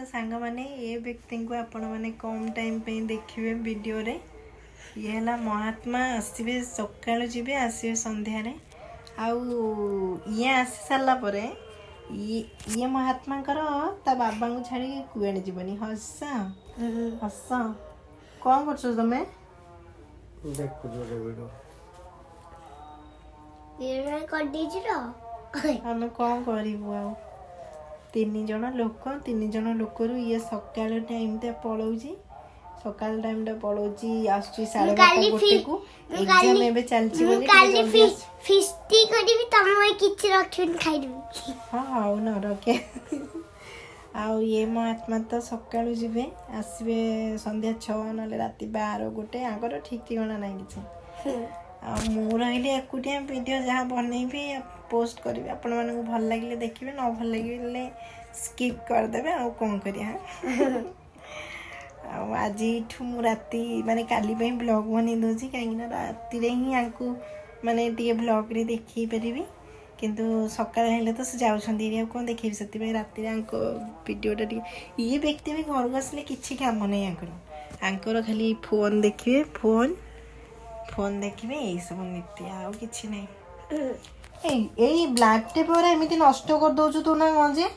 ତ ସାଙ୍ଗମାନେ, ଏ ବ୍ୟକ୍ତିଙ୍କୁ ଆପଣମାନେ କମ୍ ଟାଇମ୍ ପାଇଁ ଦେଖିବେ ଭିଡ଼ିଓରେ। ଇଏ ହେଲା ମହାତ୍ମା। ଆସିବେ ସକାଳୁ, ଯିବେ, ଆସିବେ ସନ୍ଧ୍ୟାରେ। ଆଉ ଇଏ ଆସି ସାରିଲା ପରେ ଇଏ ମହାତ୍ମାଙ୍କର ତା ବାବାଙ୍କୁ ଛାଡ଼ିକି କୁଆଡ଼େ ଯିବନି। ହସ ହସ, କ'ଣ କରୁଛ ତମେ? ଦେଖୁଛୁ ଗୋଟେ ଭିଡ଼ିଓ। କରିଦେଇଛି ତ। ଆମେ କ'ଣ କରିବୁ ଆଉ? ତିନି ଜଣ ଲୋକ, ତିନି ଜଣ ଲୋକରୁ ଇଏ ସକାଳ ଟାଇମ୍ଟା ପଳଉଛି, ସକାଳ ଟାଇମ୍ଟା ପଳଉଛି, ଆସୁଛି 12:30 କାଲି 1କୁ। ମୁଁ ଏକ୍ଜାମ୍ କାଲି ଏବେ ଚାଲିଛି ମୁଁ ବୋଲି ଟିକେ କାଲି ଜଲ୍ଦି ଆସୁଛି। ଫିଷ୍ଟି କରିବି, ତମ ପାଇଁ କିଛି ରଖିବିନି, ଖାଇଦେବି। ହଁ, ହଉ, ନ ରଖେ। ଆଉ ଇଏ ମହାତ୍ମା ତ ସକାଳୁ ଯିବେ, ଆସିବେ ସନ୍ଧ୍ୟା 6 ନହେଲେ ରାତି 12 1, ଆଙ୍କର ଠିକ୍ ଠିକଣା ନାହିଁ କିଛି। ଆଉ ମୁଁ ରହିଲି ଏକୁଟିଆ, ଭିଡ଼ିଓ ଯାହା ବନେଇବି, ପୋଷ୍ଟ କରିବି। ଆପଣମାନଙ୍କୁ ଭଲ ଲାଗିଲେ ଦେଖିବେ, ନ ଭଲ ଲାଗିଲେ ସ୍କିପ୍ କରିଦେବେ। ଆଉ କ'ଣ କରିବା? ଆଉ ଆଜିଠୁ ମୁଁ ରାତି, ମାନେ କାଲି ପାଇଁ ବ୍ଲଗ୍ ବନେଇ ଦେଉଛି, କାହିଁକିନା ରାତିରେ ହିଁ ୟାଙ୍କୁ ମାନେ ଟିକେ ବ୍ଲଗ୍ରେ ଦେଖେଇ ପାରିବି। କିନ୍ତୁ ସକାଳ ହେଲେ ତ ସେ ଯାଉଛନ୍ତି ଆଉ କ'ଣ ଦେଖେଇବି? ସେଥିପାଇଁ ରାତିରେ ୟାଙ୍କ ଭିଡ଼ିଓଟା ଟିକେ। ଇଏ ବ୍ୟକ୍ତି ବି ଘରକୁ ଆସିଲେ କିଛି କାମ ନାହିଁ ୟାଙ୍କର। ୟାଙ୍କର ଖାଲି ଫୋନ୍ ଦେଖିବେ, ଫୋନ୍ ଫୋନ୍ ଦେଖିବେ, ଏଇସବୁ ନୀତି, ଆଉ କିଛି ନାହିଁ। ଏଇ ଏଇ ବ୍ଲାକ୍ ଟେପ୍ ଗୁରା ଏମିତି ନଷ୍ଟ କରିଦେଉଛୁ ତୁ ନା କ'ଣ ଯେ?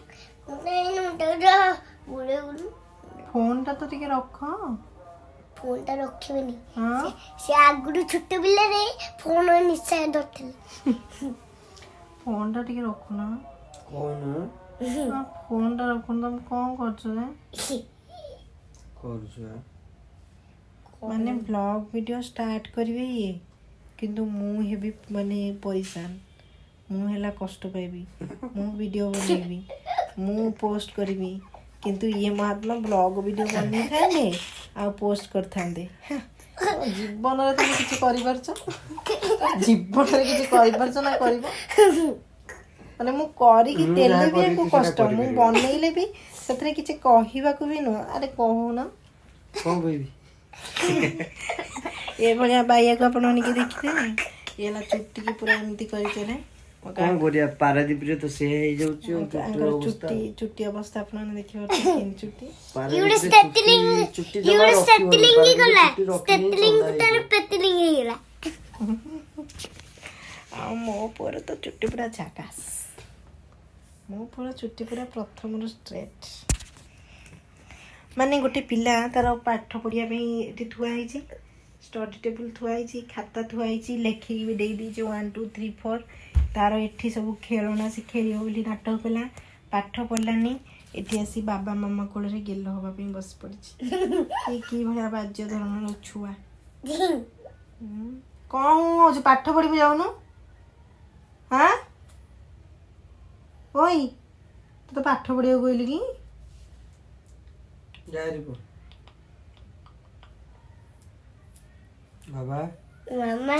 ଫୋନ୍ଟା ତ ଟିକେ ରଖ। ଫୋନଟା ରଖିବେନି। ହଁ। ସେ ଆଗରୁ ଛୋଟ ପିଲାରେ ଫୋନ ନିଶା ଧରିଥିଲେ। ଫୋନ୍ଟା ଟିକେ ରଖୁନ। କହୁନୁ। ଫୋନ୍ଟା ରଖୁନ। ତମେ କ'ଣ କରୁଛ ଯେ? କରୁଛୁ ଆ। ମାନେ ବ୍ଲଗ୍ ଭିଡ଼ିଓ ଷ୍ଟାର୍ଟ କରିବେ ଇଏ, କିନ୍ତୁ ମୁଁ ହେବି ମାନେ ପରିଶାନ। ମୁଁ ହେଲା କଷ୍ଟ ପାଇବି। ମୁଁ ଭିଡ଼ିଓ ବନେଇବି, ମୁଁ ପୋଷ୍ଟ କରିବି, କିନ୍ତୁ ଇଏ ମହାତ୍ମା ବ୍ଲଗ୍ ଭିଡ଼ିଓ ବନେଇଥାନ୍ତେ ଆଉ ପୋଷ୍ଟ କରିଥାନ୍ତେ। ଜୀବନରେ ତମେ କିଛି କରିପାରୁଛ? ଜୀବନରେ କିଛି କରିପାରୁଛ ନା କରିବ? ମାନେ ମୁଁ କରିକି ମୁଁ ଦେଲେ ଯାହା ବି କରିବି ୟାଙ୍କୁ ସେଟା କଷ୍ଟ। ମୁଁ କରିପାରିବି। ବନେଇଲେ ବି ସେଥିରେ କିଛି କହିବାକୁ ବି ନୁହଁ। ଆରେ, କହୁନ। କ'ଣ କହିବି? ଏଭଳିଆ ବାଇଆକୁ ଆପଣ ଟିକେ ଦେଖିଥିବେ। ଇଏ ହେଲା ଚୁଟିକି ପୁରା ଏମିତି କରିଥିଲେ। କ'ଣ କରିବା, ପାରାଦୀପରେ ତ ସେ ହେଇଯାଉଛି ଆଉ ଚୁଟିର ଆଙ୍କର ଅବସ୍ଥା। ଚୁଟି ଚୁଟି ଅବସ୍ଥା ଆପଣମାନେ ଦେଖିପାରୁଥିବେ କେମିତି ଚୁଟି। ଇଏ ଗୋଟେ ପାରାଦୀପରେ ସ୍ଟେଟଲିଂ ଚୁଟି ଇଏ ଜମା ଗୋଟେ ରଖିବନି। ସ୍ଟେଟଲିଂ ପାରାଦୀପରେ ଗଲା ଚୁଟି ରଖିଲେ ହିଁ ସ୍ଟେଟଲିଂ ଚନ୍ଦା ତାର ହେଇଯିବ। ପେଟଲିଂ ହେଇଗଲା। ଆଉ ମୋ ପୁଅର ତ ଚୁଟି ପୁରା ଝାକାସ। ମୋ ପୁଅର ଚୁଟି ପୁରା ପ୍ରଥମରୁ ଷ୍ଟ୍ରେଟ୍। ମାନେ ଗୋଟେ ପିଲା ତାର ପାଠ ପଢ଼ିବା ପାଇଁ ଏଠି ଥୁଆ ହେଇଛି, ଷ୍ଟଡି ଟେବୁଲ୍ ଥୁଆ ହେଇଛି, ଖାତା ଥୁଆ ହେଇଛି, ଲେଖିକି ବି ଦେଇଦେଇଛି 1 2 3 4। ତାର ଏଠି ସବୁ ଖେଳଣା, ସେ ଖେଳିବ ବୋଲି ନାଟକ କଲା, ପାଠ ପଢ଼ିଲାନି। ଏଠି ଆସି ବାବା ମାମା କୋଳରେ ଗେଲ ହେବା ପାଇଁ ବସି ପଡ଼ିଛି। ଏ କି ଭଳିଆ ବାଜ୍ୟ ଧରଣର ଛୁଆ? କ'ଣ ହଉଛି? ପାଠ ପଢ଼ିବୁ, ଯାଉନୁ। ହାଁ ଓଇ, ତୁ ତ ପାଠ ପଢ଼ିବାକୁ କହିଲି କି? ଯାହାରି ପୁଅ। ବାବା। ମାମା।